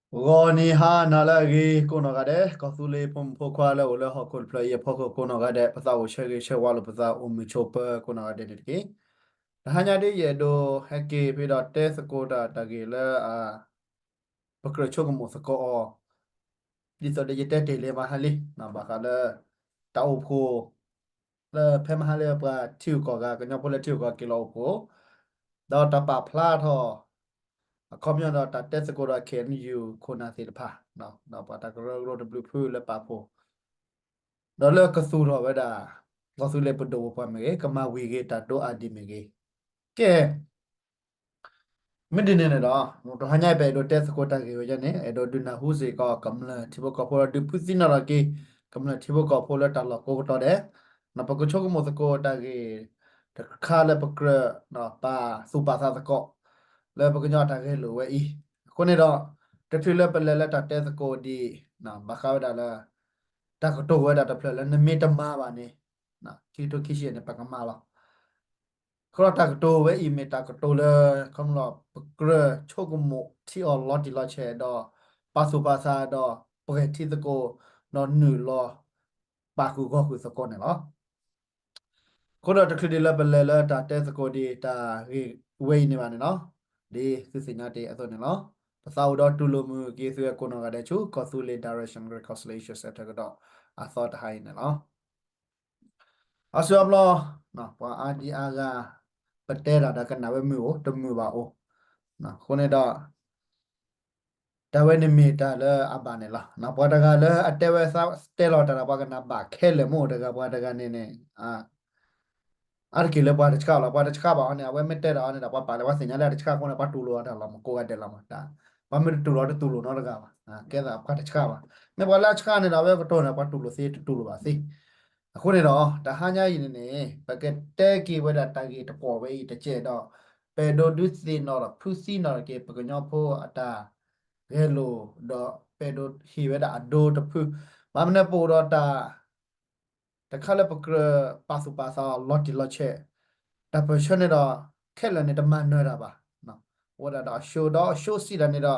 ဂီၤနံၤဟါနၤလၢအဂ့ၤ ကိးနီၢ်ဂၤဒဲး, ကီၢ်သူလ့ၤဖိမုၣ်ဖိခွါလၢအိၣ်လၢဟီၣ်ခိၣ်တဖျၢၣ်အံၤအဖီခိၣ်ကိးနီၢ်ဂၤဒဲး, ပသးအိၣ်ဆၢဂ့ၤဆၢဝါလိာ်ပသးအိၣ်မုာ်ဆိးပၢၤကိးနီၢ်ဂၤဒဲးန့ၣ်တက့ၢ်. တဟါညါဒ်ယအဲၣ်ဒိးဟဲက့ၤဖဲဒီးတဲသကိးတၢ်တၢ်ဂ့ၢ်လၢ ပကြၢးဆိကမိၣ်သကိးအီၤ ဒ်သိးဒီးယတဲတ့ၢ်လံမဟါလံ, ဘၣ်ဃးလၢ တၢ်အိၣ်ဖှိၣ် လၢဖဲမဟါလံပှၤထံဂုၤကီၢ်ဂၤ ကညီဖိလၢထံဂုၤကီၢ်ဂၤက့ၤလီၤအိၣ်ဖှိၣ်, ဒီးတၢ်ပာ်ဖျါထီၣ် အခီပညီဒီးတၢ်တဲသကိးဒီး KNU ခိၣ်နၢ်သ့ၣ်တဖၣ်, ဒီးပှၤတၢ်ကရၢကရိတဘျုးဖုလၢပာ်ဖှိၣ် ဒီးလၢကသူၣ်ထီၣ်ဝဲဒၣ် ကီၢ်သူလ့ၤပဒိၣ်ပပှၢ်မ့ၢ်ဂ့ၤ, ကမၤဝံၤဂ့ၤတၢ်ဒိအါဒံးမ့ၢ်ဂ့ၤ, ကဲ မ့ၢ်ဒ်န့ၣ်န့ၣ်ဒီး တဟါညါအံၤပအဲၣ်ဒိးတဲသကိးတၢ်ဂ့ၢ်ဝဲန့ၣ် အဲၣ်ဒိးဒုးနၢ်ဟူစ့ၢ်ကီး ကမျၢၢ်ထံဖိကီၢ်ဖိဒီးဒုးဖုသံနီၣ်ထီၣ်က့ၤ ကမျၢၢ်ထံဖိကီၢ်ဖိလၢတၢ်လီၢ်ကိးကတီၢ်ဒဲး, ပကဆိကမိၣ်သကိးတၢ်ဂ့ၢ်တခါလၢပကြၢး ပာ်သူၣ်ပာ်သးသကိး လၢပကညီအတၢ်ဂဲၤလိာ်ဝဲအံၤ, အဃိန့ၣ်ဒီး တချုးလၢပလဲၤလၢတၢ်တဲသကိးဒံး ဘၣ်ဃးဝဲဒၣ်လၢ တၢ်ကတိၤဝဲဒၣ်တဖျၢၣ်လၢနမ့ၢ်တမၤဘၣ်န့ၣ် ခံကထိခံဆံယဲၢ်န့ၣ် ပကမၤလီၤ. အဃိဒီးတၢ်ကတိၤဝဲအံၤမ့ၢ်တၢ်ကတိၤလၢ ခီဖျိပကြၢးဆိကမိၣ်ထံအီၤလီၤတံၢ်လီၤဆဲးဒီး ပာ်သူၣ်ပာ်သးဒီး ပှဲၤထံသကိး ဒီးနုာ်လီၤ ပာ်ဃုာ်ဂီၢ်ဃုာ်သကိးန့ၣ်လီၤ. အဃိဒီးတချုးဒံးလၢပလဲၤလၢတၢ်တဲသကိးဒံးတၢ်ဂ့ၢ်ဝဲအံၤန့ၣ်ဘၣ်န့ၣ်လီၤ. ဒ်သုသ့ၣ်ညါတ့ၢ်အသိးန့ၣ်လီၤ. ပသးအိၣ်ဒီးတူၢ်လိာ်မုာ်က့ၤသုဝဲကိးနီၢ်ဂၤဒဲးဆူ ကီၢ်သူလ့ၤ Direction Reconciliation Centre ကဒီးအသီတဟါအံၤန့ၣ်လီၤ. အါစုအါဘျီ ပှၤအါဒံအါဂၤ ပတဲတၢ်ဒီးကနၣ်ဝဲမုာ်အိၣ် တမုာ်ဘၣ်အိၣ်, အဃိန့ၣ်ဒီး တၢ်ဝဲန့ၣ်မ့ၢ်တၢ်လၢအဘၣ်န့ၣ်လီၤ. ပှၤတဂၤလၢအတဲဝဲသးတဲလီၤတၢ်ဒီး ပှၤကနၣ်ဘၣ်ခဲလၢာ်မ့ၢ်အိၣ်တဂၤ ပှၤတဂၤန့ၣ်န့ၣ် အါတက့ၢ်လၢပှၤတဆှးလီၤ. ပှၤတဆှးဘၣ်အီၤန့ၣ် အဝဲမ့ၢ်တဲတၢ်အီၤန့ၣ်ဒီး ပှၤပာ်လၢပှၤသ့ၣ်ညါလၢအတဆှးအဃိန့ၣ် ပှၤတူၢ်လိာ်အီၤတၢ်လီၤမၢ်ကိးဂၤဒဲးလီၤမၢ်. ပှၤမ့ၢ်တတူၢ်လိာ်တတူၢ်လိာ်နီတဂၤဘၣ်, ကဲသးပှၤတဆှးဘၣ်. မ့ၢ်ပှၤလၢအဆှးန့ၣ်ဒီး အဝဲကတိၤန့ၣ် ပှၤတူၢ်လိာ်သ့တတူၢ်လိာ်ဘၣ်သ့. အဃိန့ၣ်ဒီး တဟါညါအံၤန့ၣ်န့ၣ် ပကတဲက့ၤဝဲဒၣ်တၢ်ဂ့ၢ်တကွီၢ်ဝဲအံၤတကဲးဒီး ပအဲၣ်ဒိးဒုးသ့ၣ်နီၣ်ဒီးဖုသံနီၣ်ထီၣ်က့ၤ ပကညီဖိအတၢ်ဂဲၤလိာ်ဒီး ပအဲၣ်ဒိးဟ့ၣ်ဝဲဒၣ်အဒိတဖု, ဘၣ်မနုၤပအိၣ်ဒီးတၢ် တခါလၢပကြၢးပာ်သူၣ်ပာ်သးအီၤလီၤတံၢ်လီၤဆဲး, တၢ်ပၢၢ်ဆၢန့ၣ်ဒီး ခဲလၢာ်န့ၣ်တမၤနၢၤတၢ်ဘၣ်. အိၣ်ဝဲဒၣ်ဒီးအဆိဒီးအဆိစံးဒၣ်န့ၣ်ဒီး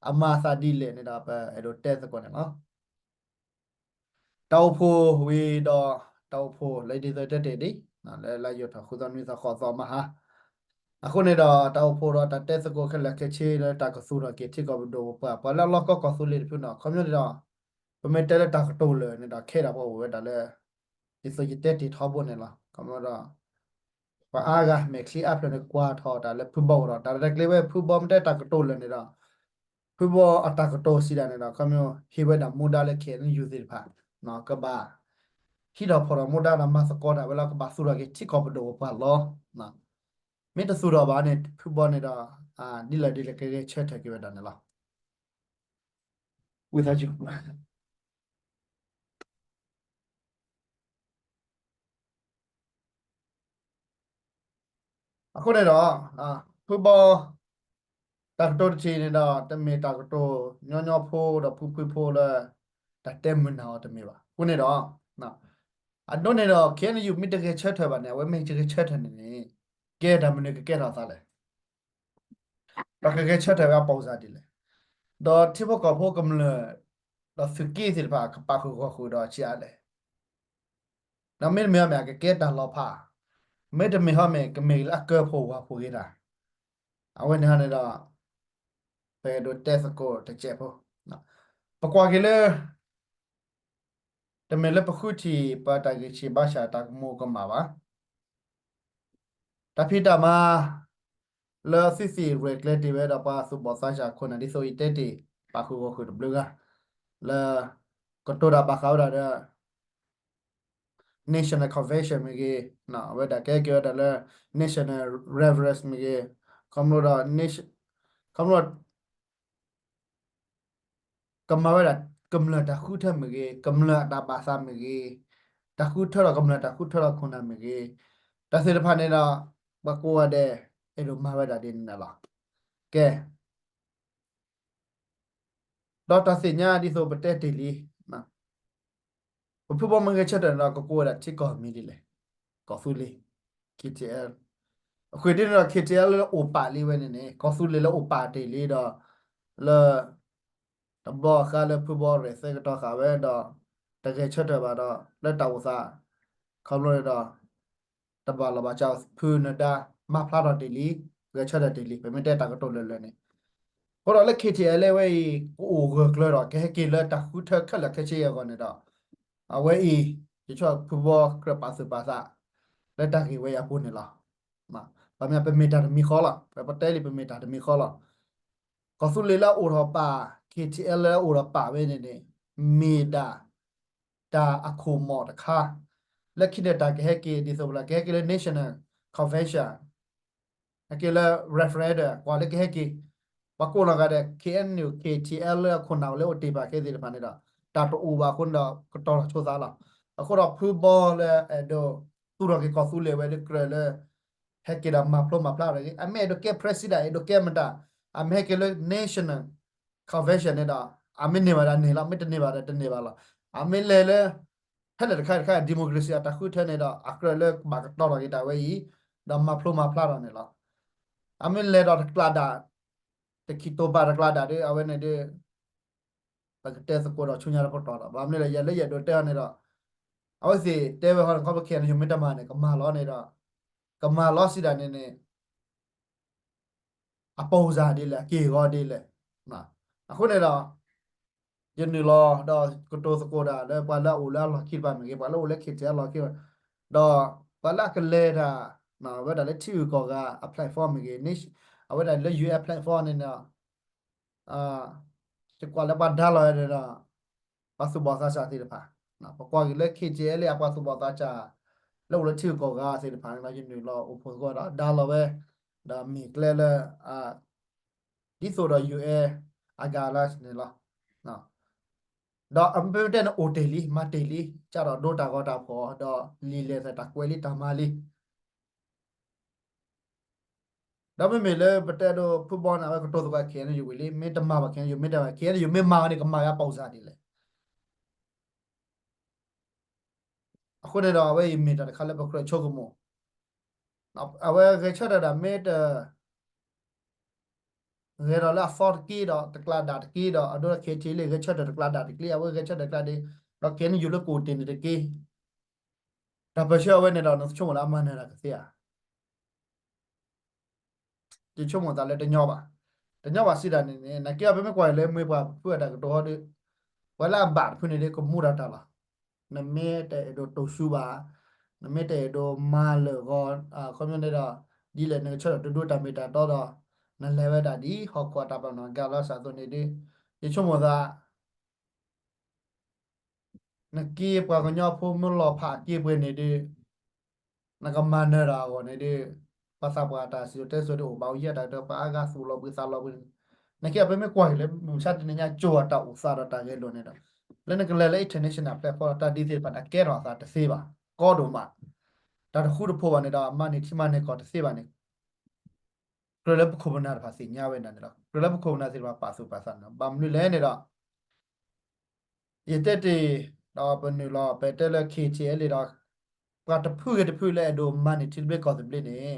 အမၤအသးဒ်လဲၣ်န့ၣ်ဒီး ပအဲၣ်ဒိးတဲသကိးန့ၣ်လီၤ. တၢ်အိၣ်ဖှိၣ်ဝံၤဒီး တၢ်အိၣ်ဖှိၣ်လၢဒ်သိးတဲတ့ၢ်ဒံး လၢလါယူၤထီၣ်ဃုသီနွံသီဃိးသီမဟါ, အဃိန့ၣ်ဒီး တၢ်အိၣ်ဖှိၣ်ဒီးတၢ်တဲသကိးခဲလၢာ်ခဲဆ့လၢတၢ်ကသူၣ်ထီၣ်က့ၤထံကီၢ်ပဒိၣ်ပပှၢ် ပှၤလၢအလီၢ်ကီၢ်ကီၢ်သူလ့ၤတဖုန့ၣ် ခီပညီန့ၣ်ဒီး ပမ့ၢ်တဲလၢတၢ်ကတိၤလၢာ်န့ၣ်ဒီး ခဲဒၣ်ပှၤအိၣ်ဝဲဒၣ်လၢ ဒ်သိးယတဲတ့ၢ်ထီဘိန့ၣ်လီၤ. ခီပညီဒီး ပှၤအါဂၤမဲာ်ချံအါဖျၢၣ်န့ၣ်ကွၢ်ထီၣ်တၢ်လၢဖုဘီအိၣ်ဒီး တၢ်ရဲၣ်တၢ်ကျဲၤဝဲဖုဘီမ့ၢ်တဲတၢ်ကတိၤလၢာ်န့ၣ်ဒီး ဖုဘီအတၢ်ကတိၤစံးဒၣ်န့ၣ်ဒီး ခီပညီဟ့ၣ်ဝဲဒၣ်မူဒါလၢ KNU သ့ၣ်တဖၣ် ကဘၣ် ဟံးထီၣ်ဖီၣ်ထီၣ်မူဒါဒီးမၤသကိးတၢ်ဝဲလီၤ ကဘၣ်သူၣ်ထီၣ်က့ၤထံကီၢ်ပဒိၣ်ပပှၢ်လီၤ. မ့ၢ်တသူၣ်ထီၣ်ဘၣ်န့ၣ် ဖုဘီန့ၣ်ဒီး ဒ်လဲၣ်ဒ်လဲၣ်ကဂဲၤဆၢထၢၣ်က့ၤဝဲဒၣ်န့ၣ်လီၤ. ဝံသးစူၤ အဃိန့ၣ်ဒီး ဖုဘီ တၢ်ကတိၤတထံၣ်န့ၣ်ဒီး တမ့ၢ်တၢ်ကတိၤညီညီဖိဒီးဖုဖုဖိလၢ တၢ်တဲမုာ်နၢ်အီၤတမ့ၢ်ဘၣ်. အဃိန့ၣ်ဒီး အဒိန့ၣ်ဒီး KNU မ့ၢ်တဂဲၤဆၢထၢၣ်ဘၣ်န့ၣ် အဝဲမ့ၢ်တဂဲၤဆၢထၢၣ်န့ၣ်န့ၣ် ကဲတၢ်မနုၤကကဲထီၣ်သးလဲၣ်. ပကဂဲၤဆၢထၢၣ်ဝဲအပိာ်စၢ်ဒ်လဲၣ်. ဒီးထံဖိကီၢ်ဖိကမျၢၢ် ဒီးသုးက့သ့ၣ်တဖၣ် ကပာ်ဃုာ်ဂီၢ်ဃုာ်ဒီးဆံးအါလဲၣ်. ဒီးမ့တမ့ၢ်ဟီမ့ၢ် အကကဲတၢ်လီၤဖး, မ့တမ့ၢ်ဟီမ့ၢ် ကမ့ၢ်လၢအကၢဖှိၣ်ဝၢ်ဖှိၣ်ဂ့ၤတၢ်. အဝဲန့ၣ်ဟီန့ၣ်ဒီး ပအဲၣ်ဒိးတဲသကိးတစဲးဖိ, ပကွၢ်က့ၤလၢ တမ့ၢ်လၢပဃုထံၣ်ပတၢ်ဂံၢ်ဆံးဘါစၢ်တၢ်ကမူၤကမၣ်ဘၣ်. တၢ်ဖံးတၢ်မၤ လၢသုသ့ၣ်ရဲၣ်ကျဲၤတ့ၢ်ဝဲဒီးပှၤသူၣ်ဘီၣ်သးစၢ်ခိၣ်နၢ်ဒ်သိးယတဲတ့ၢ် ပာ်ဃုာ်ဂီၢ်ဃုာ်တဘျုးဂၤ လၢ ကတိၤတၢ်ဘၣ်ဃးဝဲဒၣ်ဒီး National Convention မ့ၢ်ဂ့ၤ, အဝဲဒၣ်ကဲက့ၤဝဲဒၣ်လၢ National Reverence မ့ၢ်ဂ့ၤ, ခီဖျိဒီး ခီဖျိ ကမၤဝဲဒၣ် ကမျၢၢ်တၢ်ဃုထၢမ့ၢ်ဂ့ၤ, ကမျၢၢ်အတၢ်ဘၣ်သးမ့ၢ်ဂ့ၤ, တၢ်ဃုထၢထီၣ်ကမျၢၢ် တၢ်ဃုထၢထီၣ်ခိၣ်နၢ်မ့ၢ်ဂ့ၤ, တၢ်သ့ၣ်တဖၣ်န့ၣ်ဒီး ပှၤကိးဂၤဒဲး အဲၣ်ဒိးမၤဝဲဒၣ်ဒ်န့ၣ်လီၤ. ကဲ ဒီးတၢ်သ့ၣ်ညါဒ်သိးပတဲတ့ၢ်လံ, ပဖုဘီမ့ၢ်ဂဲၤဆၢထၢၣ်န့ၣ်ဒီး ကကိးဝဲဒၣ်ထံကီၢ်မံၤဒ်လဲၣ်, ကီၢ်သူလ့ၤ, K T L. အဃိဒ်န့ၣ်ဒီး K T L လၢအိၣ်ပာ်လံဝဲန့ၣ်န့ၣ် ကီၢ်သူလ့ၤလၢအိၣ်ပာ်တ့ၢ်လံဒီး လၢ တဘျီဃီလၢဖုဘီရဲၣ်သဲကတီၤဃာ်ဝဲဒီး တဂဲၤဆၢထၢၣ်ဘၣ်ဒီး လၢတၢ်အိၣ်သး ခီဖျိန့ၣ်ဒီး တဘၣ်လီၤဘၣ်စး ဖုနဒါ မၤဖျါထီၣ်တ့ၢ်လံ, ဂဲၤဆၢထၢၣ်တ့ၢ်လံ, ပမ့ၢ်တဲတၢ်ကတိၤလၢာ်လၢာ်န့ၣ်. အဃိဒီးလၢ K T L ဝဲအံၤ ကအိၣ်ဂၢၢ်ကျၢၤဒီး ကဟဲက့ၤလၢတၢ်ဃုထၢခဲလၢာ်ခဲဆ့အဂီၢ်န့ၣ်ဒီး အဝဲအံၤ ယဆိကမိၣ်ဖုဘီကြၢးပာ်သူၣ်ပာ်သး လၢတၢ်ဂ့ၢ်ဝဲအံၤအပူၤန့ၣ်လီၤ. ပမ့ၢ်ပမ့ၢ်တၢ်တမံၤဃီလီၤ, ပတဲလံပမ့ၢ်တၢ်တမံၤဃီလီၤ. ကီၢ်သူလ့ၤလၢအအိၣ်ထီၣ်ပာ် K T L လၢအအိၣ်ထီၣ်ပာ်ဝဲန့ၣ်န့ၣ် မ့ၢ်ဒၣ် တၢ်အခိၣ်မီၣ်တခါ လၢခံန့ၣ်တၢ်ကဟဲက့ၤ ဒ်သိးပလၢကဟဲက့ၤလၢ National Convention ဟဲက့ၤလၢ referendum ကွၢ်လၢကဟဲက့ၤ, ပှၤကိးနီၢ်ဂၤဒဲး K N U K T L လၢအခိၣ်နၢ်အိၣ်လၢအိၣ်တ့ၢ်ပာ်ကဲသ့ၣ်တဖၣ်န့ၣ်ဒီး တၢ်တအိၣ်ဘၣ်အဃိန့ၣ်ဒီး ကတီၤထီၣ်ဆိသးလီၤ. အဃိဒီးဖုဘီလၢအဲၣ်ဒိးသူၣ်ထီၣ်က့ၤကီၢ်သူလ့ၤဝဲလၢကြၢးလၢ ဟဲက့ၤဒီးမၤဖျိမၤဖျါထီၣ်က့ၤ အမ့ၢ်အဲၣ်ဒိးကဲ president အဲၣ်ဒိးကဲမတၤ, အမ့ၢ်ဟဲက့ၤလၢ National Convention န့ၣ်ဒီး အမ့ၢ်န့ၢ်ဘၣ်ဒီးန့ၢ်လီၤ, မ့ၢ်တန့ၢ်ဘၣ်ဒီးတန့ၢ်ဘၣ်လီၤ. အမ့ၢ်လဲၤလၢ ဖဲလဲၣ်တခါတခါ democracy အတၢ်ဃုထၢန့ၣ်ဒီး အကြၢးလၢကဘၣ်ကတီၤထီၣ်က့ၤတၢ်ဝဲအံၤ ဒီးမၤဖျိမၤဖျါထီၣ်န့ၣ်လီၤ. အမ့ၢ်လဲၤဒီးတကျးဒၣ် တခံတိာ်ပာ်တကျးဒၣ်ဒီး အဝဲန့ၣ်ဒီး ပကတဲသကိးဒီးဆူညါတပတီၢ်ဒီး ဘၣ်မနုၤလဲၣ် ယၤလၢယအဲၣ်ဒိးတဲအီၤန့ၣ်ဒီး အဝဲသ့ၣ်တဲဝဲဟီန့ၣ် ခီဖျိ K N U မ့ၢ်တမၤန့ၣ် ကမၤလီၤန့ၣ်ဒီး ကမၤလီၤစံးဒၣ်န့ၣ်န့ၣ် အပိၢ်စၢ်ဒ်လဲၣ် အက့ၢ်အဂီၤဒ်လဲၣ်. အဃိန့ၣ်ဒီး ယနုာ်လီၤဒီးကတိၤသကိးတၢ်လၢပှၤလၢအအိၣ်လၢအလီၢ်ခံတဖၣ်မ့ၢ်ဂ့ၤ, ပှၤလၢအအိၣ်လၢ K T L အလီၢ်ခံ, ဒီးပှၤလၢအကလဲၤတၢ် ဝဲဒၣ်လၢထံဂုၤကီၢ်ဂၤအ platform မ့ၢ်ဂ့ၤ, အဝဲဒၣ်လၢ U N platform န့ၣ်ဒီး ယကွၢ်လၢပှၤဒါလီၤဝဲန့ၣ်ဒီး ပှၤသူၣ်ဘီၣ်သးစၢ်သ့ၣ်တဖၣ်, ပကွၢ်က့ၤလၢ K T L အပှၤသူၣ်ဘီၣ်သးစၢ် လၢအိၣ်လၢထံဂုၤကီၢ်ဂၤသ့ၣ်တဖၣ်န့ၣ်ဒီး ယနုာ်လီၤအိၣ်ဖှိၣ်သကိးဒီး ဒါလီၤဝဲ ဒီးမ့ၢ်ကျဲလၢ ဒ်သိးဒီး U N အ guidelines န့ၣ်လီၤ. ဒီးအမ့ၢ်တဲန့ၣ်အိၣ်တ့ၢ်လံ မၤတ့ၢ်လံ စးထီၣ်ဒိတၢ်ဂီၤတၢ်ဖီၣ် ဒီးလံာ်လဲၢ်သၢၣ်တၢ်ကွဲးလံတၢ်မၤလံ ဒီးမ့မ့ၢ်လၢပတဲဒိဖုဘီန့ၣ် အဝဲကတိၤသကိး K N U ဝံၤလံ မ့ၢ်တမၤဘၣ် K N U မ့ၢ်တမၤ K N U မ့ၢ်မၤဝဲန့ၣ် ကမၤဝဲအပိၢ်စၢ်ဒ်လဲၣ်. အဃိန့ၣ်ဒီး အဝဲအံၤမ့ၢ်တၢ်တခါလၢပကြၢးဆိကမိၣ်, အဝဲဂဲၤဆၢထၢၣ်ဒၣ်မ့ၢ်တ ဂဲၤထီၣ်လၢအသီတက့ဒီး တကျးဒၣ်တက့ဒီး အဒိ K T L ဂဲၤဆၢထၢၣ်တကျးဒၣ်တက့ အဝဲဂဲၤဆၢထၢၣ်တကျးဒၣ် ဒီး K N U လၢကအိၣ်တ့ၢ်န့ၣ်တက့ တၢ်ပၢၢ်ဆၢအဝဲန့ၣ်ဒီး နဆိကမိၣ်လၢအမၤနၢၤတၢ်ကသ့ဧါ. ယဆိကမိၣ်သးလၢတညီဘၣ်, တညီဘၣ်စံးဒၣ်န့ၣ်န့ၣ် နာ်က့အီၤ ပမ့ၢ်ကွၢ်အံၤလၢမ့ၢ်ပှၤဖုအတၢ်ကတိၤဟီဒီး ပှၤလၢအဘၣ်တဖုန့ၣ်ဒီး ကမူဒၣ်တၢ်လီၤ. နမ့ၢ်တအဲၣ်ဒိးတိၢ်ဆူဘၣ်, နမ့ၢ်တအဲၣ်ဒိးမၤလၢာ်ဂီၤ ခီပညီန့ၣ်ဒီး ဒ်လဲၣ်နကဆၢထၢၣ်တဒိတၢ်မ့ၢ်တၢ်တီဒီး နလဲၤဝဲဒၣ်ဒ်ဟီၣ်ခိၣ်အတၢ်ပနီၣ် guidelines အသိးန့ၣ်ဒီး ယဆိကမိၣ်သး နက့ပှၤကညီဖိမ့ၢ်လီၤဖးအက့ပှဲၤန့ၣ်ဒီး နကမၤနၢၤတၢ်အဂီၢ်န့ၣ်ဒီး ပှၤသးပှၢ်တၢ်စံၣ်စိၤတဲစိၤဒီးအိၣ်ဘၣ်အိၣ်ယဲၢ်တၢ်ကတၢၢ် ပှၤအါဂၤသူၣ်လီၤဘှံးသးလီၤဘှံးန့ၣ် နာ်က့အီၤ ပမ့ၢ်ကွၢ်က့ၤလၢမုၢ်မဆါတနံၤညါ ကၠိအတၢ်အိၣ်သးဒီးတၢ်ဂဲၤလိာ်န့ၣ်ဒီး လၢနကလဲၤလၢ international platform တၢ်ဒ်သ့ၣ်တဖၣ်တၢ်ကဲထီၣ်အသးတသ့ဘၣ် ကီဒိၣ်မး တၢ်တဃူတဖိးဘၣ်န့ၣ်ဒီး မၤန့ၢ်ထံမၤန့ၢ်ကီၢ်တသ့ဘၣ်န့ၣ် ကြၢးလၢပခိၣ်ပနၢ်တဖၣ်သ့ၣ်ညါဝဲဒၣ်န့ၣ်လီၤ. ကြၢးလၢပခိၣ်ပနၢ်သ့ၣ်တဖၣ်ပာ်သူၣ်ပာ်သးန့ၣ်လီၤ. ဘၣ်မနုၤလဲၣ်န့ၣ်ဒီး ယတဲတ့ၢ် ဒီးပနုာ်လီၤ ပတဲလၢ K T L ဒီး ပှၤတဖုဂ့ၤတဖုလၢအဲၣ်ဒိးမၤန့ၢ်ထံသဘျ့ကီၢ်သဘျ့န့ၣ်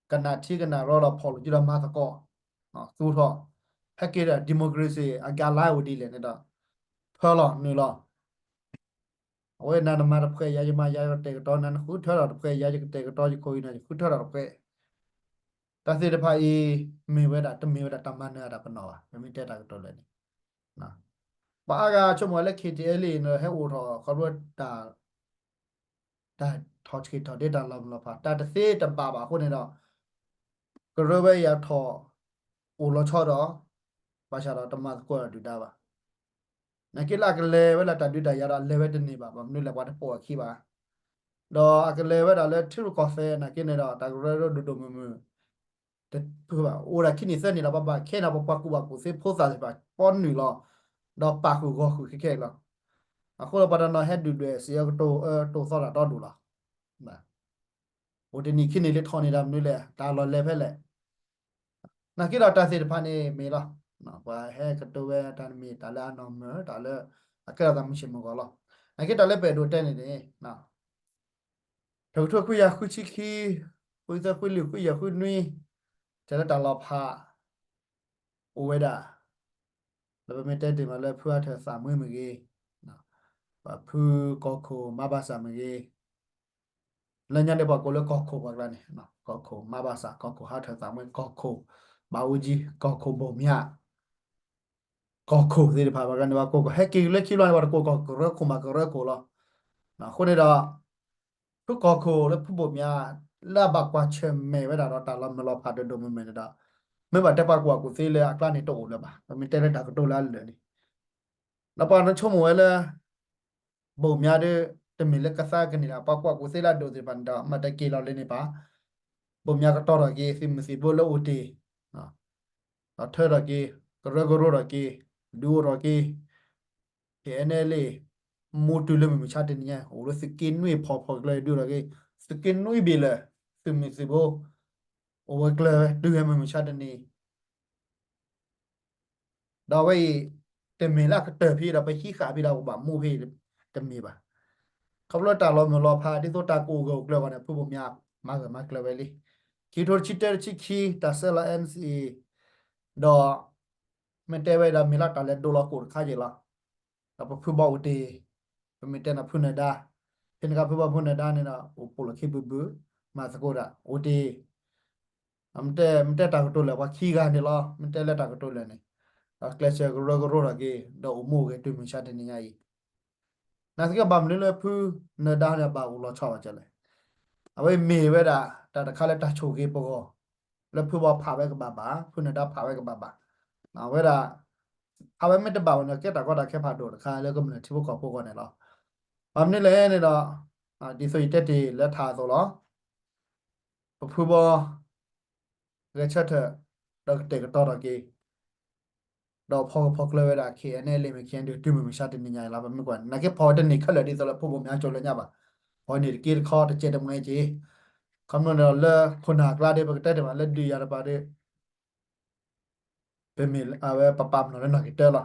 ကနၣ်ထံကနၣ်ရီဒီးဖီၣ်လိာ်စုဒီးမၤသကိး သူၣ်ထီၣ် ဟဲက့ၤဒီး democracy အ guideline အိၣ်ဒ်လဲၣ်န့ၣ်ဒီး ဖၢလီၤနုာ်လီၤ အဝဲနၤနမၤတဖှဲး ယၤယမၤယၤကတဲာ်ကတီၤ နၤနဃုထၢထီၣ်တဖှဲး ယၤယကတဲာ်ကတီၤ ယခိၣ်ယနၢ်ယဃုထၢထီၣ်တဖှဲး တၢ်သ့ၣ်တဖၣ်အံၤ မ့ၢ်ဝဲဒၣ် တမ့ၢ်ဝဲဒၣ်တၢ်မၤနၢၤအတၢ်ပနီၣ်ဘၣ် ပမ့ၢ်တဲတၢ်ကတိၤလၢာ်န့ၣ် ပှၤအါဂၤဆိကမိၣ်ဝဲလၢ K T L အံၤန့ၣ် ဟဲအိၣ်ထီၣ်ခီဖျိတၢ် တၢ်ထီၣ်ဆံးထီၣ်ဒ့တၢ်လီၤမုၢ်လီၤဖး တၢ်တသ့တဘၣ်ဘၣ်အဃိန့ၣ်ဒီး ကရၢဝဲယၤထီၣ် အိၣ်လီၤဆီဒီး ဘၣ်ဆၣ်ဒီးတမၤသကိးတၢ်ဒုၣ်ဒါဘၣ်. နာ်က့လၢအကလဲၤဝဲလၢတၢ်ဒုးတၢ်ယၤဒီး လဲၤဝဲတန့ၢ်ဘၣ် ဘၣ်မနုၤလဲၣ် ပှၤတပိာ်အခံဘၣ် ဒီးအကလဲၤဝဲဒၣ်လၢထံရူၢ်ကီၢ်သဲးနာ်က့န့ၣ်ဒီး တၢ်ကရၢဒိၣ်ဒိၣ်မုၢ်မုၢ် တဖုဘၣ် အိၣ်ဒၣ်ခံနံၣ်သၢနံၣ်လီၤ ပဘၣ်ခဲန့ၣ် ပပှၤကူၣ်ဘၣ်ကူၣ်သ့ဖိသၣ်သ့ၣ်တဖၣ် ပီနုာ်လီၤ ဒီးပာ်ဃုာ်ဂီၤဃုာ်ခဲခဲလီၤ. အဃိဒီးပှၤတနီၤဟဲဒုၣ်ဒွဲၣ်စံးအကတိၤ တိၤသီတၢ်တီဒိၣ်လီၤ. အိၣ်တနံၣ်ခံနံၣ်လၢထီၣ်န့ၣ်ဒီးမနုၤလဲၣ် တၢ်လီၢ်လဲၤဖဲလဲၣ် နာ်က့ဒီးတၢ်သ့ၣ်တဖၣ်န့ၣ်မ့ၢ်လီၤ. ပှၤဟဲကတိၤဝဲတၢ်မ့ၢ်တၢ်လၢအနီၢ်မၢၢ် တၢ်လၢ အကဲထီၣ်သးမုၢ်ဆ့ၣ်မုၢ်ဂီၤလီၤ. နာ်က့တၢ်လၢပအဲၣ်ဒိးတဲန့ၣ်န့ၣ် တကထိခွံကယၤဃုဆံခံ ဃုသၢဃုလွံၢ်ဃုယဲၢ်ဃုနွံ တဲလၢတၢ်လီၤဖး အိၣ်ဝဲဒၣ် လၢပမ့ၢ်တဲတ့ၢ်မးလၢဖုဟးထၢၣ်သးမွ့မ့ၢ်ဂ့ၤ, ပှၤဖုကီၢ်ခိၣ်မၤဘၣ်စၢ်မ့ၢ်ဂ့ၤ, လၢညါန့ၣ်ပှၤကိးလၢကီၢ်ခိၣ်ပှၤကျါန့ၣ်, ကီၢ်ခိၣ်မၤဘၣ်စၢ်, ကီၢ်ခိၣ်ဟးထၢၣ်သးမွ့, ကီၢ်ခိၣ်ဘၣ်အူကၠံ, ကီၢ်ခိၣ်ဘိၣ်မၠး, ကီၢ်ခိၣ်သ့ၣ်တဖၣ်ပှၤကျါန့ၣ် ပှၤကိးကီၢ် ဟဲက့ၤလၢခံလီၤန့ၣ် ပှၤတကိးကီၢ်ကရၢခိၣ်မးကရၢခိၣ်လီၤ. အဃိန့ၣ်ဒီး ဖုကီၢ်ခိၣ်လၢဖုဘိၣ်မၠး လၢအဘၣ်ကွၢ်ဆၢၣ်မဲာ်ဝဲဒၣ်ဒီးတၢ်လီၤမုၢ်လီၤဖးဒိၣ်ဒိၣ်မုၢ်မုၢ်န့ၣ်ဒီး မ့ၢ်ဘၣ်တဲပှၤကူၣ်ဘၣ်ကူၣ်သ့လၢအကျါန့ၣ်တအိၣ်လၢၤဘၣ်. ပမ့ၢ်တဲလၢတၢ်ကတိၤလၢအလၢာ်န့ၣ် ဒီးပှၤနဆိကမိၣ်ဝဲလၢ ဘိၣ်မၠးဒီး တမ့ၢ်လၢကသါကန့ၢ်ဒၣ် ပှၤကူၣ်ဘၣ်ကူၣ်သ့လၢအဒိၣ်သ့ၣ်တဖၣ်န့ၣ်ဒီး မ့ၢ်တက့ၤလီၤလၢန့ၣ်ဘၣ်. ဘိၣ်မၠးကတီၤထီၣ်က့ၤ သုးမုၢ်သံၣ်ဘိလၢအိၣ်တ့ၢ် ဒီးထၢထီၣ်က့ၤ ကရၢကရိထီၣ်က့ၤ ဒုးအိၣ်ထီၣ်က့ၤ ခ့ၣ်အဲၣ်နဲလ့ၣ် မူတုၤလၢမုၢ်မဆါတနံၤညါ အိၣ်လၢသုးက့နွံဖီၣ်ဖီၣ်ကျၢၤဒုးထီၣ်က့ၤ သုးက့နွံဘ့ၣ်လၢ သုးမုၢ်သံၣ်ဘိ အိၣ်ဝဲကျၢၤဝဲတုၤဝဲမုၢ်မဆါတနံၤ ဒီးအဝဲအံၤ တမ့ၢ်လၢအကတၢၢ်ဖဲဒီး ပဟံးဃာ်ဖဲဒီး ပဘၣ်မူဖဲအံၤ တမ့ၢ်ဘၣ်. ခီဖျိတၢ်လီၤမုၢ်လီၤဖး ဒ်သိးတၢ်ကအိၣ်ဂၢၢ်အိၣ်ကျၢၤအဂီၢ်န့ၣ် ဖုဘိၣ်မၠး မၤဂၢၢ်မၤကျၢၤဝဲလံ. ခံကထိတဆံတၢ တဆံခံ တၢ်ဆဲးလီၤ NCA ဒီး မ့ၢ်တဲဝဲဒီး မ့ၢ်လၢတၢ်လဲၤဒိလီၤကိၣ်တခါက့ၤလီၤ. ဒီးပဖုဘီအိၣ်တ့ၢ် ပမ့ၢ်တဲန့ၣ်ဖုနၢၤဒါ ဖဲန့ၣ်အခါဖုဘီဖုနၢၤဒါန့ၣ်ဒီး အိၣ်ပိာ်လီၢ်ခံဘုဘု မၤသကိးဒၣ် အိၣ်တ့ၢ် မ့ၢ်တဲ မ့ၢ်တဲတၢ်ကတိၤလၢာ် ပှၤခံဂၤန့ၣ်လီၤ. မ့ၢ်တဲလၢတၢ်ကတိၤလၢာ်န့ၣ် ဒီးကျဲးစၢးကရၢကရိထီၣ်က့ၤ ဒီးအိၣ်မူအိၣ်ဂဲၤတုၤမုၢ်မဆါတနံၤညါအံၤ နာ်သက့ဘၣ်မနုၤလၢဖုနၢၤဒါန့ၣ် ဘၣ်အိၣ်လီၤဆီဘၣ်ကလဲၣ်. အဝဲမ့ၢ်ဝဲဒၣ် တၢ်တခါလၢတၢ်ဆိၣ်ဂ့ၤပဂီၢ် လၢဖုဘီဖးဝဲကဘၣ်ဘၣ်, ဖုနၢၤဒါဖးဝဲကဘၣ်ဘၣ်. အဝဲဒၣ် ဖးဝဲမ့ၢ်တဘၣ်ဘၣ်န့ၣ် ကဲတၢ်ကီတၢ်ခဲဖးဒိၣ်တခါလၢကမျၢၢ်ထံဖိကီၢ်ဖိအဂီၢ်န့ၣ်လီၤ. ဘၣ်မနုၤလဲၣ်န့ၣ်ဒီး ဒ်သိးယတဲတ့ၢ်လၢထးအသိးလီၤ. ပဖုဘီ ဂဲၤဆၢထၢၣ် ဒီးကတဲာ်ကတီၤထီၣ်က့ၤ ဒီးဖီကဖီကျၢၤဝဲဒၣ် ခ့ၣ်အဲၣ်နဲလ့ၣ် မ့ၢ် ခ့ၣ်အဲၣ်နဲလ့ၣ် တုၤမုၢ်မဆါတနံၤညါအံၤလီၤ. ပမ့ၢ်ကွၢ် နာ်က့ဖီဝဲတန့ၢ်ခဲလၢာ်ဒ်သိးလၢဖုဘိၣ်မၠးကၠိလၢညါဘၣ်. ဖီန့ၢ်တက့တခီတကဲးတမှဲက့ၤ ခီမ့ၢ်ဒီးလၢခိၣ်နၢ်အကျါဒီး ပကတဲတ့ၢ်မးလၢဒုးယၤတပၤဒီး ပမ့ၢ်အဝဲပပာ်ပနီၣ်လၢနီၢ်က့ၤတၢလီၤ.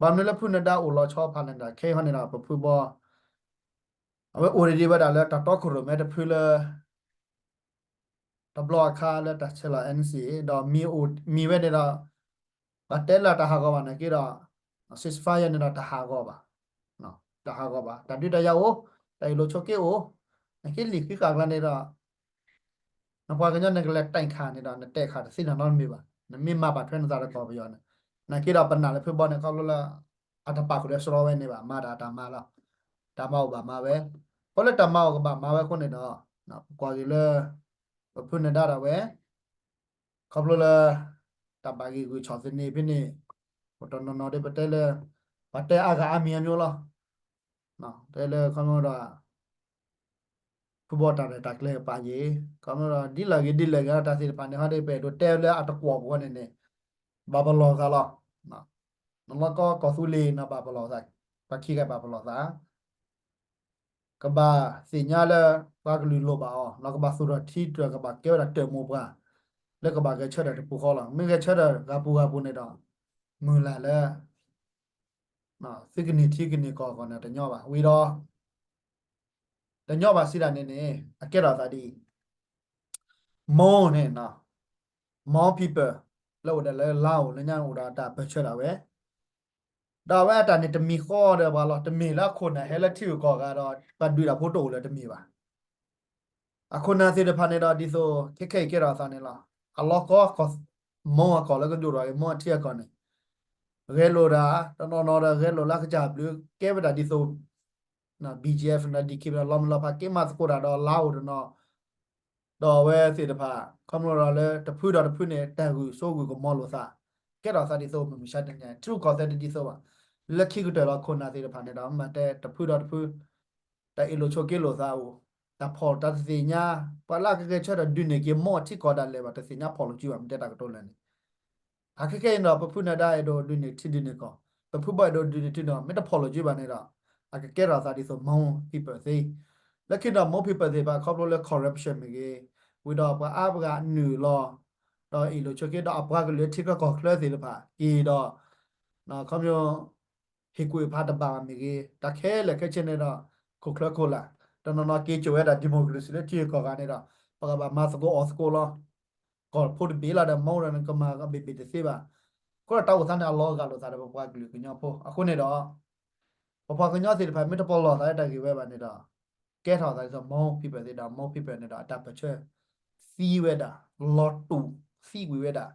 ဝံၤဒီး ဘၣ်မနုၤလၢဖုနၢၤဒါအိၣ်လီၤဆီဖးလဲၣ်န့ၣ်ဒီး ခဲအံၤဟီန့ၣ်ဒီး ပဖုဘီ အဝဲအိၣ်ဒံးဒံးဝဲဒၣ်လၢတၢ်တီခိၣ်ရိၣ်မဲတဖုလၢ တဘျီအခါလၢတၢ်ဆဲးလီၤ NCA ဒီးမံၤအိၣ်မံၤဝဲန့ၣ်ဒီး ပတဲလၢတၢ်ဟးဂီၤဘၣ်နာ်က့ဒီး ceasefire န့ၣ်ဒီးတဟးဂီၤဘၣ်, တဟးဂီၤဘၣ် တၢ်ဒုးတၢ်ယၤအိၣ်, တၢ်အ့ၣ်လိာ်ဆိးက့အိၣ်, နာ်က့လံာ်ဃံးဃာ်ကျါန့ၣ်ဒီး နပှၤကညီန့ၣ်ကလဲၤတဲာ်ခးန့ၣ်ဒီး နတဲာ်ခးတသ့နီတမံၤဘၣ်, နမ့ၢ်မၤဘၣ်ထွဲနသးဒီးကီၢ်ပယီၤန့ၣ်, နာ်က့ဒီးပနာ်လၢဖုဘီန့ၣ် ခီဖျိလၢ အတပာ်ဃုာ်ဒီးစရီဝဲန့ၣ်ဘၣ်, မၤတၢ်တၢ်မၤလီၤ, တၢ်မၤအိၣ်ဘၣ်မၤဝဲ, ခီဖျိလၢတၢ်မၤအိၣ်ကဘၣ်မၤဝဲအဃိန့ၣ်ဒီး ပကွၢ်က့ၤလၢ ပဖုနၢၤဒါဒၣ်ဝဲ ခီဖျိလၢ တၢ်ဘၣ်ဂံာ်ဂုာ်ဆူၣ်သန့ဖဲန့ၣ်, ပတနီၤနီၤဒီးပတဲလၢ ပှၤတဲအါဂၤအါမံၤအါမံၤလီၤ, တဲလၢခီဖျိဒီး ဖုဘီတၢ်ရဲၣ်တၢ်ကျဲၤကပာ်ယ့ၣ်, ခီဖျိဒီး ဒ်လဲၣ်ဂ့ၤဒ်လဲၣ်ဂ့ၤတၢ်သ့ၣ်တဖၣ်န့ၣ် ဟီဒီးပအဲၣ်ဒိးတဲလၢအတကွီၢ်ပူၤန့ၣ်န့ၣ်, ဘၣ်ပလီၢ်သးလီၤ, နလီၢ်ကီကီၢ်သူလ့ၤန့ၣ် ဘၣ်ပလီၢ်သး, ပှၤခံဂၤဘၣ်ပလီၢ်သး ကဘၣ်သ့ၣ်ညါလၢ ပှၤကလုာ်လိၣ်ဘၣ်အီၤ, ဒီးကဘၣ်သူၣ်ထီၣ်ထံထီၣ် ကဘၣ်ကဲဝဲဒၣ်တၢၣ်မိၢ်ပှၢ် လၢကဘၣ်ဂဲၤဆၢထၢၣ်တပူၤဃီလီၤ. မ့ၢ်ဂဲၤဆၢထၢၣ်ဂၤပူၤဂၤပူၤန့ၣ်ဒီး မုၢ်လၢ်လၢ သုကန့ၢ်ထံကန့ၢ်ကီၢ်အဂီၢ်န့ၣ် တညီဘၣ်. ဝံၤဒီး တညီဘၣ်စံးဒၣ်န့ၣ်န့ၣ် အကဲထီၣ်သးဒ်အံၤ, မီၢ်န့ၣ် Mon people လၢအိၣ်ဒၣ်လၢ Lao လၢညါအိၣ်ဒီးတၢ်ပၢၢ်ဆၢဒၣ်ဝဲ ဒီးအဝဲအတၢ်န့ၣ်တမံၤဃီဒီးပှၤလီၤ. တမ့ၢ်လၢအခိၣ်နၢ်ဟဲလၢထံဂုၤကီၢ်ဂၤဒီး ပှၤဒုးတၢ်ဖိတအိၣ်လၢၤတမ့ၢ်ဘၣ်. အခိၣ်နၢ်သ့ၣ်တဖၣ်န့ၣ်ဒီး ဒ်သိးခဲခဲအံၤကဲထီၣ်အသးန့ၣ်လီၤ. အလီၢ်ကီ မီၢ်အကီၢ်လၢကဒိၣ်ထီၣ်က့ၤ မီၢ်အထံအကီၢ်န့ၣ် ဂဲၤလိာ်ဒၣ် တနီၤနီၤဒီးဂဲၤလိာ်လၢအကစၢ်ဘျုး ကဲဝဲဒၣ်ဒ်သိး BGF ဒီး DKBA ဒီးလီၤမုၢ်လီၤဖး က့ၤမၤသကိးတၢ်ဒီး Lao တနီၤ ဒီးအဝဲသ့ၣ်တဖၣ် ခီဖျိဒီးလၢတဖုဒီးတဖုန့ၣ် တၢ်ဂုာ်ဆိဂုာ်ကမီၤလိာ်သး ကဲထီၣ်သးဒ်သိး မုၢ်မဆါတနံၤ ထံရူၢ်ကီၢ်သဲးတဒ်သိးဘၣ်. လၢခံကတၢၢ်လီၤ ခိၣ်နၢ်သ့ၣ်တဖၣ်န့ၣ်ဒီး မ့ၢ်တဲတဖုဒီးတဖု တၢ်အ့ၣ်လိာ်ဆိးက့လိာ်သးအိၣ်, တၢ်ဖီၣ်တၢ်တသ့ၣ်ညါ, ပှၤလၢအကဂဲၤဆၢထၢၣ်ဒုးန့ၢ်က့ၤမီၢ်ထံကီၢ်ဒၣ်လဲာ်ဘၣ် တသ့ၣ်ညါဖီၣ်လိာ်စုဘၣ် မ့ၢ်တဲတၢ်ကတိၤလၢာ်န့ၣ် အခဲခဲအံၤန့ၣ်ဒီး ပဖုနၢၤဒါအဲၣ်ဒိးဒုးန့ၢ်ထံဒုးန့ၢ်ကီၢ်, ပဖုဘီအဲၣ်ဒိးဒုးန့ၢ်ထံဒုးန့ၢ်ကီၢ် မ့ၢ်တဖီၣ်လိာ်စုဘၣ်န့ၣ်ဒီး အကကဲထီၣ်သးဒ်သိး Mon people သ့. လၢခံဒီး Mon people သ့ၣ်တဖၣ် ခီဖျိလၢ corruption မ့ၢ်ဂ့ၤ, ဝံၤဒီးပှၤအါပှၤနုာ်လီၤ, ဒီးအ့ၣ်လိာ်ဆိးက့ ဒီးအပှၤကလုာ်ထံချၢကီၢ်ချၢသ့ၣ်တဖၣ် က့ၤဒီး ခီဖျိ ဟ့ၣ်ကူၣ်ဟ့ၣ်ဖးတဘၣ်ဘၣ်မ့ၢ်ဂ့ၤ, တၢ်ခဲလၢာ်ခဲဆ့န့ၣ်ဒီး ခိၣ်ချၢခိၣ်လာ်, တနီၤနီၤက့ၤစိာ်ဝဲဒၣ် democracy လၢထံဂုၤကီၢ်ဂၤန့ၣ်ဒီး ပကဘၣ်မၤသကိးအီၣ်သကိးလီၤ. ပှၤဖိတဘ့ၣ်လီၤဒီး မ့ၢ်ဒီးနကမၤကဘ့ၣ်ဘ့ၣ်တသ့ဘၣ်. အဃိဒီးတၢ်အိၣ်သးန့ၣ် အလီၤဂာ်လိာ်သးဒီးပပှၤကလုာ်ကညီဖိ. အဃိန့ၣ်ဒီး ပပှၤကညီသ့ၣ်တဖၣ် မ့ၢ်တပလီၢ်သးလၢတၢ်ဂ့ၢ်ဝဲဘၣ်န့ၣ်ဒီး ကဲထီၣ်သးဒ်သိး Hmong people သ့ၣ်ဒီး Hmong people န့ၣ်ဒီး အတၢ်ပၢၢ်ဆၢသံဝဲဒၣ် လီၤတူာ်သံကွံာ်ဝဲဒၣ်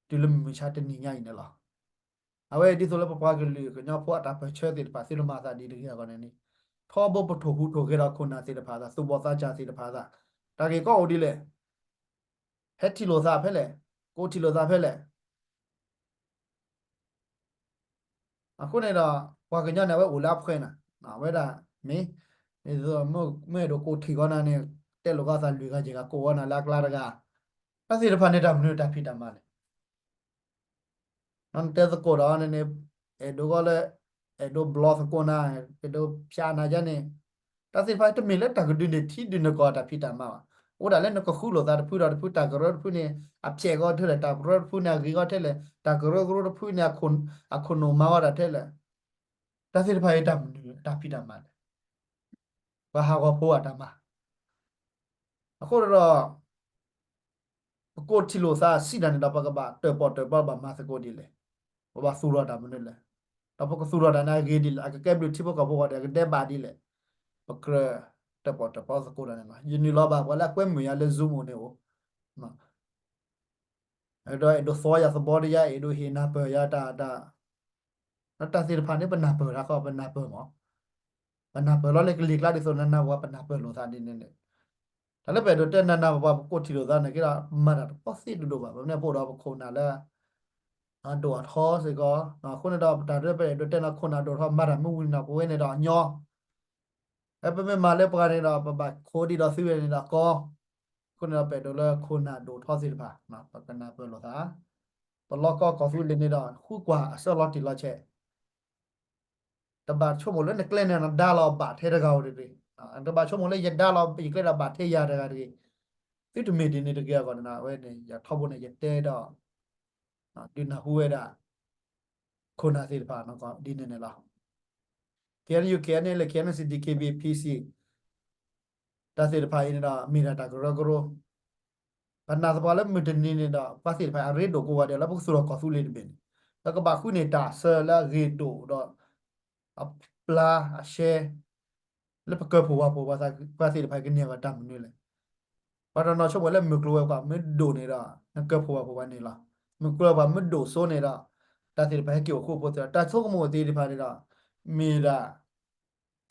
တုၤလၢမုၢ်မဆါတနံၤညါအံၤန့ၣ်လီၤ. အဝဲဒ်သိးလၢပပှၤကလုာ်ကညီဖိအတၢ်ပၢၢ်ဆၢသ့ၣ်တဖၣ် သုတမၤသးဒ်တဂ့ၤအဂီၢ်န့ၣ်န့ၣ် ထီဘိပထိၣ်ဟူးထိၣ်ဂဲၤဒီးခိၣ်နၢ်သ့ၣ်တဖၣ်အသး သူၣ်ဘီၣ်သးစၢ်သ့ၣ်တဖၣ်အသး တၢ်ဂ့ၢ်ကီအိၣ်ဒ်လဲၣ်. ဟဲထံၣ်လိာ်သးဖဲလဲၣ်, ကိးထံၣ်လိာ်သးဖဲလဲၣ်. အဃိန့ၣ်ဒီး ပှၤကညီန့ၣ် အဝဲအိၣ်လၢအဖှဲနၤ, အဝဲဒၣ် မ့ၢ် မ့ၢ်အဲၣ်ဒိးကိးထံၣ်ဃီနၤန့ၣ် တဲလိာ်ဃီသးလွံၢ်ဂၤယဲၢ်ဂၤ ကိးဃီနၤလၢအကျါတဂၤ, တၢ်သ့ၣ်တဖၣ်န့ၣ် တၢ်မနုၤတၢ်ဖံးတၢ်မၤလဲၣ်. နတဲသကိးဒီးန့ၣ်န့ၣ် အဲၣ်ဒိးဃီလၢ အဲၣ်ဒိးဘျီသကိးနၤ, အဲၣ်ဒိးဖျါနၤယါန့ၣ်, တၢ်သ့ၣ်တဖၣ်တမ့ၢ်လၢတၢ်ကဒုးန့ၢ်ထံဒုးန့ၢ်ကီၢ်တၢ်ဖံးတၢ်မၤဘၣ်. အိၣ်ဒၣ်လၢနကဃုလိာ်သးတဖုဒီးတဖု တၢ်ကရၢတဖုန့ၣ် အဖျဲးဃီထဲလဲၣ်, တၢ်ကရၢတဖုန့ၣ် အဂ့ၤဃီထဲလဲၣ်, တၢ်ကရၢကရိတဖုန့ၣ် အခိၣ်နူာ်မၤဃီတၢ်ထဲလဲၣ်. တၢ်သ့ၣ်တဖၣ်အံၤတၢ်မနုၤတၢ်ဖံးတၢ်မၤလဲၣ်. ပှၤဟးဂီၤဖိအတၢ်မၤ အဃိဒီး ပကိးထံၣ်လိာ်သးစံးတၢ်န့ၣ်ဒီး ပကဘၣ်တၢၣ်ပီၣ်တၢၣ်ပီဘၣ်မၤသကိးဒ်လဲၣ်, ပဘၣ်သူၣ်ထီၣ်တၢ်မနုၤလဲၣ်, ဒီးပကသူၣ်ထီၣ်တၢ်န့ၣ်အဂ့ၤဒ်လဲၣ်, အကကဲဘျုးထံဖိကီၢ်ဖိအဂီၢ်ဒီး အကဒဲးဘးဒ်လဲၣ်, ပကြၢးတၢၣ်ပီၣ်တၢၣ်ပီသကိးတၢ်န့ၣ်လီၤ. ယနုာ်လီၤဘၣ်ပှၤလၢအကွဲမုာ်ယၤလၢ Zoom န့ၣ်အိၣ် ဒီးအဲၣ်ဒိးသီယၤသဘီတယါ, အဲၣ်ဒိးဟ့ၣ်နၢ်ပၢၢ်ယၤတၢ်, တၢ်သ့ၣ်တဖၣ်န့ၣ် ပနၢ်ပၢၢ်တၢ်ဃီ ပနၢ်ပၢၢ်မး, ပနၢ်ပၢၢ်လီၤလၢကလံၤကျါဒ်သိးနၤနၢ်ပၢၢ် ပနၢ်ပၢၢ်လိာ်သးဒ်န့ၣ်န့ၣ်, တၢ်လၢပအဲၣ်ဒိးတဲနၤနၢ်ပၢၢ်ပှၤ ပကိးထံၣ်လိာ်သးန့ၣ်က့ဒီး မၤတၢ်တပီသ့တဒိၣ်ဘၣ်, ပမ့ၢ်ပအိၣ်ဒီးပခိၣ်နၢ်လၢ အဒိၣ်အထီစ့ၢ်ကီး, အဃိန့ၣ်ဒီး ပတၢ်ဒၢပအဲၣ်ဒိးတဲနၤခိၣ်နၢ်ဒိၣ်ထီ မၤတၢ်မ့ၢ်ဝံၤန့ၣ်ဒီး ပဝဲန့ၣ်ဒီးညီ ဖဲပမ့ၢ်မၤလၢပှၤန့ၣ်ဒီး ပဘၣ်ခိးဒံးဒီးသုဝဲန့ၣ်ဒီးကီ, အဃိန့ၣ်ဒီး ပအဲၣ်ဒိးလၢခိၣ်နၢ်ဒိၣ်ထီသ့ၣ်တဖၣ် ပကနၢ်ပၢၢ်လိာ်သး, ပလီၢ်ကီၢ်ကီၢ်သူလ့ၤန့ၣ်ဒီး ဃုကွၢ်အဆၢလီၤတံၢ်လီၤဆဲး, တဘၣ်ဆိကမိၣ်လၢနကျဲန့ၣ် နဒါလီၤဘၣ်ထဲတဂၤဧိၤတဂ့ၤ, တဘၣ်ဆိကမိၣ်လၢယဒါလီၤယကျဲဒီးဘၣ်ထဲယၤတဂၤတဂ့ၤ, သုတမ့ၢ်ဒ်န့ၣ်တဂ့ၤအဂီၢ်န့ၣ် အဝဲန့ၣ် ယထီဘိန့ၣ် ယတဲဒီး ဒုးနၢ်ဟူဝဲဒၣ် ခိၣ်နၢ်သ့ၣ်တဖၣ်ဒ်န့ၣ်န့ၣ်လီၤ. ခ့ၣ်အဲၣ်ယူၣ် ခ့ၣ်အဲၣ်ယူၣ် လၢ ခ့ၣ်အဲၣ်ယူၣ် ခ့ၣ်အဲၣ်ယူၣ် ခ့ၣ်အဲၣ်ယူၣ် တၢ်သ့ၣ်တဖၣ်အံၤန့ၣ်ဒီး မ့ၢ်ဒၣ်တၢ်ကရၢကရိ, ပနာ်သပှၢ်လၢမုၢ်တနံၤန့ၣ်ဒီး ပှၤသ့ၣ်တဖၣ်အရ့ဒိၣ်ကိးဂၤဒဲးလၢပကသူၣ်ထီၣ်ကီၢ်သူလ့ၤတဘ့ၣ်န့ၣ်, ပကဘၣ်ဃုန့ၢ်တၢ်ဆၢလၢအဂ့ၤဒိၣ်ဒီး အပျၢ်အရှဲ လၢပကၢၢ်ဖှိၣ်ဝးဖှိၣ်ပှၤသ့ၣ်တဖၣ်ကန့ၢ်အဂီၢ်တၢ်မနုၤလဲၣ်. ပှၤတနီၤဆိကမိၣ်လၢမုၢ်ကျိၤဝဲၤကွာ်မ့ၢ်ဒိၣ်န့ၣ်ဒီး နကၢၢ်ဖှိၣ်ဝးဖှိၣ်ပှၤန့ၣ်လီၤ. မုၢ်ကျိၤဝဲၤကွာ်မ့ၢ်ဒိၣ်စိန့ၣ်ဒီး တၢ်သ့ၣ်တဖၣ်ဟဲက့ၤအိၣ်ဃူအိၣ်ဖိးသ့ၣ်ဒီး တၢ်ဆိကမိၣ်သ့ၣ်တဖၣ်န့ၣ်ဒီး မ့ၢ်ဒၣ်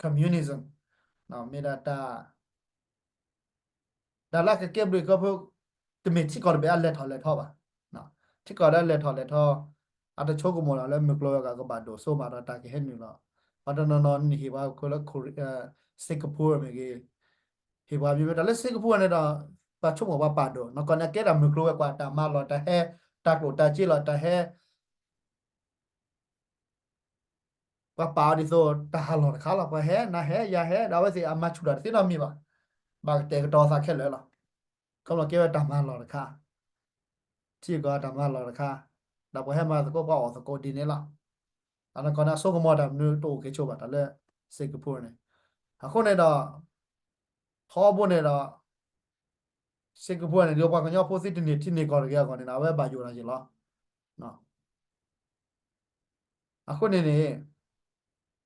communism, မ့ၢ်ဒၣ်တၢ် တၢ်လၢအကကဲဘျုးကီဖိ တမ့ၢ်ထံကီၢ်တဘ့ၣ်အလဲၤထီၣ်လဲၤထီဘၣ်. ထံကီၢ်လၢအလဲၤထီၣ်လဲၤထီ အတဆိကမိၣ်လီၤလၢမုၢ်ကျိၤဝဲၤကွာ်ကဘၣ်ဒိၣ်စိမးဒီးတၢ်ကဟဲနုာ်လီၤ. ပှၤတနီၤနီၤန့ၣ်ဟ့ၣ်ပှၤခိၣ်လၢ Korea, Singapore မ့ၢ်ဂ့ၤ, ဟ့ၣ်ပှၤမ့ၢ်မ့ၢ်တၢ်လၢ Singapore န့ၣ်ဒီး ပှၤဆိကမိၣ်ပှၤပာ်ဒိၣ်, နီၢ်ကီၢ်န့ၣ်ကဲဒၣ်မုၢ်ကျိၤဝဲၤကွာ်တၢ်မၤလီၢ်တၢ်ဟဲ, တၢ်ကျိၣ်တၢ်စ့လီၤတၢ်ဟဲ ပှၤပာ်အီၤဒ်သိးတၢ်ဟးလီၢ်တခါလီၤ. ပှၤဟဲနၤဟဲယၤဟဲ ဒီးအဝဲသ့ၣ်အမၤဆူၣ်တၢ်တသ့နီတမံၤဘၣ်. ဘၣ်ကတဲာ်ကတီၤသးခဲလၢာ်လီၤ. ခီဖျိကဲဝဲတၢ်မၤလီၢ်တခါ, ထံကီၢ်တၢ်မၤလီၢ်တခါ, ဒီးပှၤဟဲမၤသကိးပှၤအီၣ်သကိးဒ်န့ၣ်လီၤ. အနီၢ်ကီၢ်န့ၣ်အဆိကမိၣ်တၢ်မနုၤတအိၣ်က့ၤဆိဘၣ်တၢ်လၢ Singapore န့ၣ်. အဃိန့ၣ်ဒီး ထီဘိန့ၣ်ဒီး Singapore န့ၣ် ဒ်ပှၤကညီဖိသ့တန့ၢ်ထံန့ၢ်ကီၢ်တဂ့ၤအဂီၢ်န့ၣ်ဒီး အဝဲဘၣ်ယိၣ်တၢ်ယ့ၢ်လီၤ. အဃိန့ၣ်န့ၣ်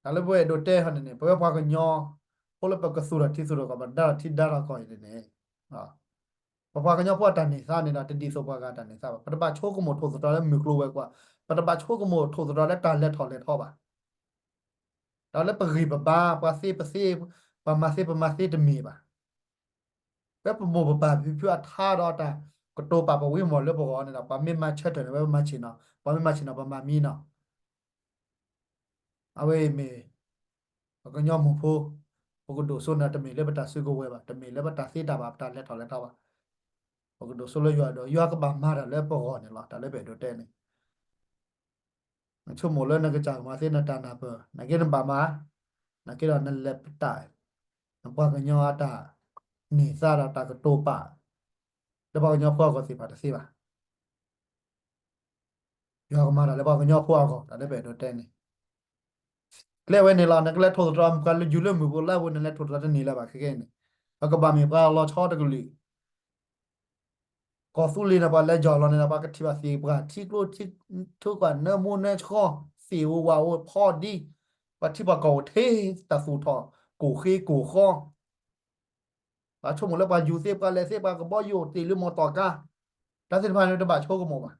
တၢ်လၢပဝဲအဲၣ်ဒိးတဲဟီန့ၣ်န့ၣ် ပဝဲပှၤကညီဖိလၢပကသူၣ်ထီၣ်ထံသူၣ်ထီၣ်ကီၢ် ပဒါထီၣ်ထံဒါထီၣ်ကီၢ်အံၤန့ၣ်န့ၣ် ပပှၤကညီဖိအတၢ်န့ၢ်သါန့ၣ်ဒီး တဒ်သိးပှၤဂၤတၢ်န့ၢ်သါဘၣ်. ပတဘၣ်ဆိကမိၣ်ထိၣ်သတြီၤလၢမုၢ်ကျိၤဝဲၤကွာ်, ပတဘၣ်ဆိကမိၣ်ထိၣ်သတြီၤလၢတၢ်လဲၤထီၣ်လဲၤထီဘၣ်. တၢ်လၢပဂံၢ်ပဘါ ပှၤသ့ပသ့ ပှၤမၤသ့ပမၤသ့တမ့ၢ်ဘၣ်. ဖဲပမိၢ်ပပၢ်ဖံဖုအထါဒီးတၢ်ကတိၤပာ်ပဝံၤမီၢ်လၢပဂီၢ်န့ၣ်ဒီး ပှၤမ့ၢ်မၤဆၢထၢၣ်န့ၣ် ပမၤဆ့ၣ်နီၤ, ပှၤမ့ၢ်မၤဆ့ၣ်နီၤ ပမၤမံနီၤ. အဝဲအံၤမ့ၢ် ပကညီမုၢ်ဖိ ပကဒိၣ်စိန့ၣ် တမ့ၢ်လၢပတၢ်စုကဝဲၤဘၣ်, တမ့ၢ်လၢပတၢ်သ့တၢ်ဘၣ်, ပတၢ်လဲၤထီၣ်လဲၤထီဘၣ်. ပကဒိၣ်စိလၢယွၤဒီး ယွၤကဘၣ်မၤတၢ်လၢပဂီၢ်န့ၣ်လီၤ. တၢ်လၢပအဲၣ်ဒိးတဲန့ၣ် နဆိကမိၣ်လၢနကစၢ်ကမၤသ့နတၢ်နၢ်ပၢၢ်, နာ်က့နဘၣ်မၤ, နာ်က့ဒီးနလဲၤပတာ် နပှၤကညီအတၢ်န့ၢ်သါဒီးတၢ်ကတိၤပာ် လၢပှၤကညီဖိအဂီၢ်သ့ၣ်တဖၣ်တသ့ဘၣ်. ယွၤကမၤတၢ်လၢပှၤကညီဖိအဂီၢ် တၢ်လၢပအဲၣ်ဒိးတဲန့ၣ် ကျဲဝဲန့ၣ်လီၤ. နကလဲၤထိၣ်သတြီၤ ပှၤယူၤလၢမုၢ်ဖိလၢအဝဲ နလဲၤထိၣ်သတြီၤတန့ၢ်လၢၤဘၣ်ခဲကနံၣ်န့ၣ်, ပကဘၣ်မ့ၢ်ပှၤလီၤဆီတကလုာ် ကီၢ်သူလ့ၤန့ၣ် ပှၤလဲၤယီၤလီၤန့ၣ်ဒီး ပှၤကထံၣ်ဘၣ်သ့ၣ်ပှၢ် ထံကျိထံထူကွၢ် နၢမူနၢဆှီ သ့ၣ်ဧိၤဝၣ်ဧိၤဖီဒံ ပှၤထံပှၤကီၢ်အိၣ်ထဲ တၢ်သူၣ်ထီၣ် ကိၢ်ဃ့ကိၢ်ဃီ ပှၤဆိကမိၣ်လၢပှၤယူၤသ့ ပှၤလဲၤသ့ ပှၤကဘီယူၤတ့ၢ်လၢမီၢ်တီၢ်ကါ တၢ်သ့ၣ်တဖၣ်န့ၣ် တဘၣ်ဆိကမိၣ်ဘၣ်.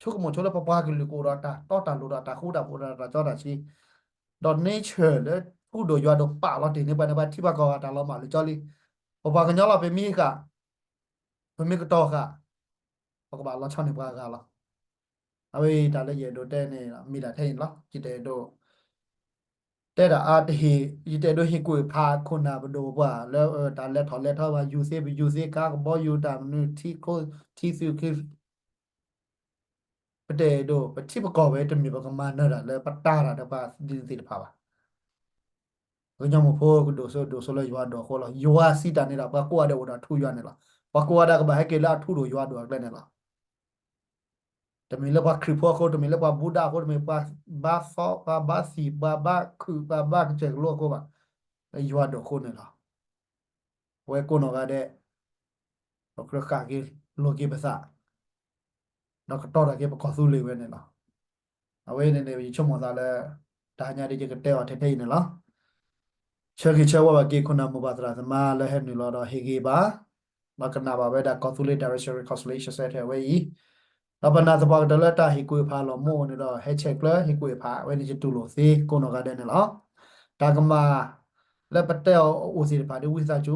ဆိကမိၣ်ဆိလၢပပှၤကလုာ်ကအိၣ်ဒီးတၢ်တီတၢ်လိၤဒီးတၢ်ဃူတၢ်ဖိးဒီးတၢ်စီတၢ်ဆှံ ဒီး nature လၢထူဒိၣ်ယွၤဒိၣ်ပာ်လီၤတ့ၢ်န့ၢ်ပှၤန့ၣ် ပှၤထံပှၤကီၢ်ဂၤတၢ်လီၤမၢ်လၢကၠီလံ. ပပှၤကညီလီၤ ပမ့ၢ်ဃၣ် ပမ့ၢ်ကတီၤဃၣ် ပကဘၣ်လီၤဆီန့ၢ်ပှၤဂၤလီၤ. အဝဲအံၤတၢ်လၢယအဲၣ်ဒိးတဲန့ၣ် မ့ၢ်ဒၣ်ထဲအံၤန့ၣ်လီၤ. ယတအဲၣ်ဒိး တဲဒၣ်အါတဟ့ၣ် ယတအဲၣ်ဒိးဟ့ၣ်ကူၣ်ဖးခိၣ်နၢ်ပဒိၣ်ပပှၢ်လၢတၢ်လဲၤထီၣ်လဲၤထီဘၣ် ယူၤသ့ ပယူၤသ့ ကါကဘီယူၤ တၢ်မနုၤ ထံကျိထံသုး ပတအဲၣ်ဒိး ပထံပကီၢ်ဝဲတမ့ၢ်ပကမၤနၢၤတၢ်လၢပတၢ်တၢ်ဒီးပှၤဒ်န့ၣ်သ့ၣ်တဖၣ်ဘၣ်. ပကညီမုၢ်ဖိကဒိၣ်စိဒိၣ်စိလၢယွၤဒိၣ်အဃိလီၤ. ယွၤစံးတၢ်န့ၣ်ဒီး ပှၤကိးဂၤဒဲးအိၣ်ဒီးထူယွၤန့ၣ်လီၤ. ပှၤကိးဂၤဒဲးကဘၣ်ဟဲက့ၤလၢအထူဒိၣ်ယွၤဒိၣ်အကျဲန့ၣ်လီၤ. တမ့ၢ်လၢပှၤခရံာ်ဖိအဃိ, တမ့ၢ်လၢပှၤဘူၣ်ဒၣ်အဃိ, တမ့ၢ်ပှၤဘါသီ, ပှၤဘါသံၣ်, ပှၤဘါခုၣ်, ပှၤဘါကစၢၢ်ကလိအဃိဘၣ်. လၢယွၤဒိၣ်အဃိန့ၣ်လီၤ. ပဝဲကိးနီၢ်ဂၤဒဲး, ပကြၢးဃၣ်က့ၤလိာ်က့ၤပသး, ဒီးကတီၤထီၣ်က့ၤပကီၢ်သူလ့ၤဝဲန့ၣ်လီၤ. အဝဲန့ၣ်န့ၣ် ယဆိကမိၣ်သးလၢ တဟါညါဒ်ယကတဲအီၤထဲထဲအံၤန့ၣ်လီၤ. ဆၢဂ့ၤဆၢဝါဘၣ်က့ၤခိၣ်နၢ်မိၢ်ပၢ်သရၣ်သမါလၢဟဲနုာ်လီၤဒီးဟ့ၣ်ဂ့ၤဘၣ်, ဒီးကနၣ်ဘၣ်ဝဲဒၣ်ကီၢ်သူလ့ၤ Direction Reconciliation Center ဝဲအံၤ, ဒီးပနာ်သပှၢ်ကတၢၢ်လၢတၢ်ဟ့ၣ်ကူၣ်ဟ့ၣ်ဖးလီၤမူအအိၣ်န့ၣ်ဒီး ဟဲဆဲးကျၢဟ့ၣ်ကူၣ်ဟ့ၣ်ဖးဝဲန့ၣ် ယတူၢ်လိာ်သ့ကိးနီၢ်ဂၤဒဲးန့ၣ်လီၤ. တၢ်ကမၣ်လၢပတဲအီၤအိၣ်သ့ၣ်တဖၣ်ဒ်ဝံသးစူ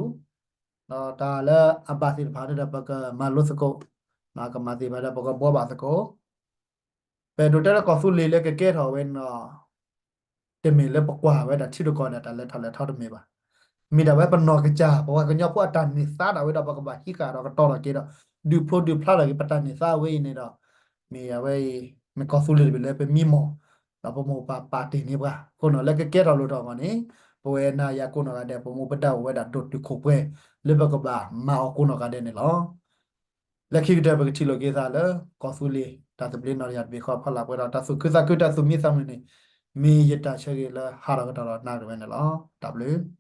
ၤ, ဒီးတၢ်လၢအဘၣ်သ့ၣ်တဖၣ်န့ၣ်ဒီး ပကမၤလိသကိး, ကမၣ်သ့ၣ်တဖၣ်ဒီး ပကဘှီဘၣ်သကိး ပအဲၣ်ဒိးတဲလၢကီၢ်သူလ့ၤလၢကကဲထီၣ်ဝဲန့ၣ်ဒီး, တမ့ၢ်လၢပကွၢ်ဝဲဒၣ်ထံတကီၢ်ဒီးတၢ်လဲၤထီၣ်လဲၤထီတမ့ၢ်ဘၣ်. မ့ၢ်ဒၣ်ဝဲပနီၢ်ကစၢ် ပပှၤကညီဖိအတၢ်န့ၢ်သါဒၣ်ဝဲဒီး ပကဘၣ်ဟံးဃာ်ဒီးကတီၤထီၣ်က့ၤဒီး ဒုးဖျိဒုးဖျါထီၣ်က့ၤပတၢ်န့ၢ်သါဝဲအံၤန့ၣ်ဒီး, မ့ၢ်အဝဲအံၤ မ့ၢ်ကီၢ်သူလ့ၤတဘ့ၣ်လၢပမံမီၢ်, ဒီးပမိၢ်ပၢ်ပာ်တ့ၢ်န့ၢ်ပှၤ, အဃိန့ၣ်လၢကကဲထီၣ်လိၣ်ထီၣ်အဂီၢ်န့ၣ်, ပဝဲနၤယၤကိးနီၢ်ဂၤဒဲး ပမူပဒါအိၣ်ဝဲဒၣ်ဒိၣ်တုာ်ခိၣ်ပှဲၤ လၢပကဘၣ်မၤအီၤကိးနီၢ်ဂၤဒဲးန့ၣ်လီၤ. လၢခံကတၢၢ်ပကထံၣ်လိာ်က့ၤသးလၢ ကီၢ်သူလ့ၤ တၢ်သဘျ့နီၢ်တယၢ်တဘ့ၣ်ဃီ ဖီလာ်ပှဲၤဒီးတၢ်သူၣ်ခုသးခု တၢ်သူၣ်မံသးမုာ်န့ၣ်, မ့ၢ်ယတၢ်ဆၢဂ့ၤလၢဟးထီၣ်ကတီၢ်ဒီးနၤတဝဲန့ၣ်လီၤ. တၢ်ဘျုး